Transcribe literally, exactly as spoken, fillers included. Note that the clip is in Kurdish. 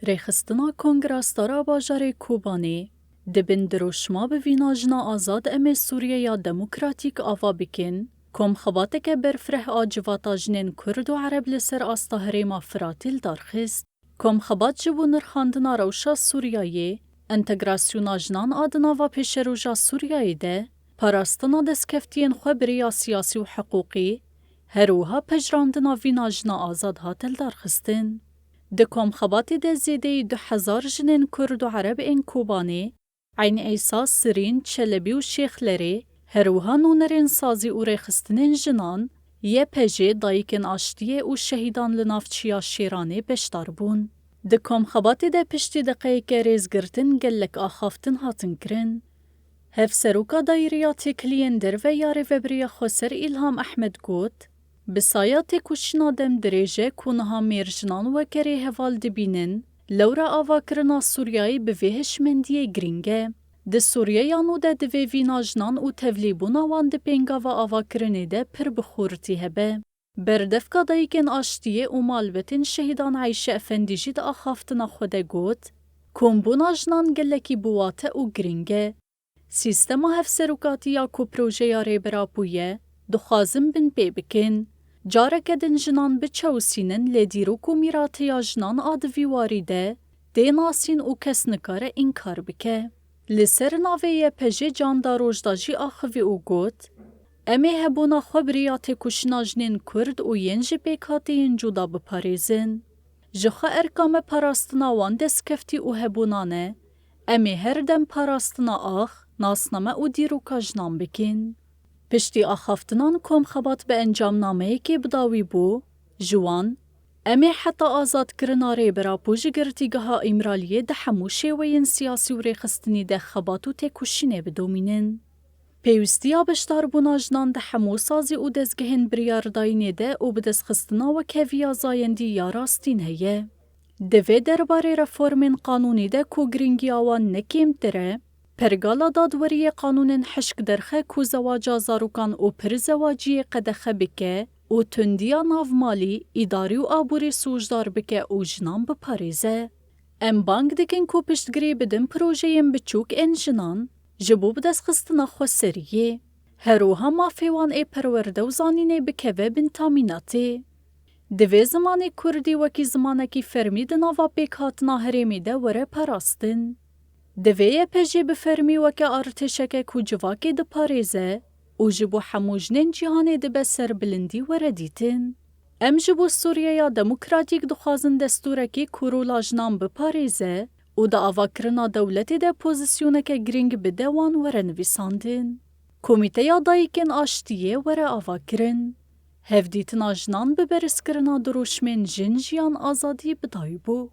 Rêxistina Kongra Stara Bajarê Kobanê, di bin dirûşma Bi vîna jina azad em ê Sûriyeya Demokratîk ava bikin, komxebateke berfireh a civata jinên Kurd û Ereb li ser asta herêma Firatê li dar xist. Komxebat ji bo nirxandina rewşa Sûriyeyê, entegrasyona jinan a di nava pêşeroja Sûriyeyê de, parastina destkeftiyên xwe bi rêya siyasî û hiqûqî, her wiha pejirandina vîna jina azad hate lidarxistin. Di komxebatê de zêdeyî du hezar jinên Kurd û Ereb ên Kobanê, Eyn Eysa, Sirîn, Çelebî û Şêxlerê, her wiha nûnerên sazî û rêxistinên jinan, Y P J, Dayikên Aştiyê û şehîdan li navçeya Şêranê beşdar bûn. Di komxebatê de piştî deqeyeke rêzgirtin gelek axaftin hatin kirin. Hevseroka Daîreya Têkiliyên Derve ya Rêveberiya Xweser Îlham Ehmed got, Bi saya têkoşîna dem dirêj e ku niha mêr jinan weke rêheval dibînin, lewra avakirina Sûriyeyê bi vê hişmendiyê girîng e. Di Sûriyeya nû de divê vîna jinan û tevlîbûna wan di pêngava avakirinê de pir bi xurtî hebe. Berdevka Dayikên Aştiyê û malbetên şehîdan Eyşe Efendî jî di axaftina xwe de got, Kombûna jinan gelekî bi wate û girîng e. Sîstema hevserokatî ya ku projeya Rêber Apo ye, dixwazin binpê bikin. Careke din jinan biçewsînin, lê dîrok û mîrateya jinan a di vî warî de tê nasîn û kes nikare înkar bike. Li ser navê Y P J Can Daroj da jî axivî û got, Em ê hebûna xwe bi rêya têkoşîna jinên Kurd û yên ji pêkhateyên cuda biparêzin. Ji xwe erka me parastina wan destkeftî û hebûnan e. Em ê her dem parastina ax, nasname û dîroka jinan bikin. Piştî axaftinan komxebat bi encamnameyekê bi dawî bû, ji wan, Em ê heta azadkirina Rêber Apo ji girtîgeha Îmraliyê di hemû şêweyên siyasî û rêxistinî de xebat û têkoşînê bidomînin. Pêwîstiya beşdarbûna jinan di hemû sazî û dezgehên biryardayînê de û bidestxistina wekheviya zayendî ya rastîn heye. Di vê derbarê reformên qanûnî de ku girîngiya wan ne kêmtir e, pergala dadweriyê qanûnên hişk derxe ku zewaca zarokan û pirzewaciyê qedexe bike û tundiya navmalî, îdarî û aborî sûcdar bike û jinan biparêze. Em bang dikin ku piştgirî bidin projeyên biçûk ên jinan ji bo bidestxistina xweseriyê. Her wiha mafê wan ê perwerde û zanînê bikeve bin tamînatê. Divê zimanê kurdî wekî zimanekî fermî di nava pêkhatina herêmê de were parastin. Divê Y P J bi fermî weke artêşeke ku civakê diparêze û ji bo hemû jinên cîhanê dibe serbilindî were dîtin. Em ji bo Sûriyeya Demokratîk dixwazin destûrekî ku rola jinan biparêze û di avakirina dewletê de pozîsyoneke girîng bide wan were nivîsandin. Komîteya Dayikên Aştiyê were avakirin. Hevdîtina jinan bi berizkirina dirûşmên Jin, Jiyan, Azadî bi dawî bû.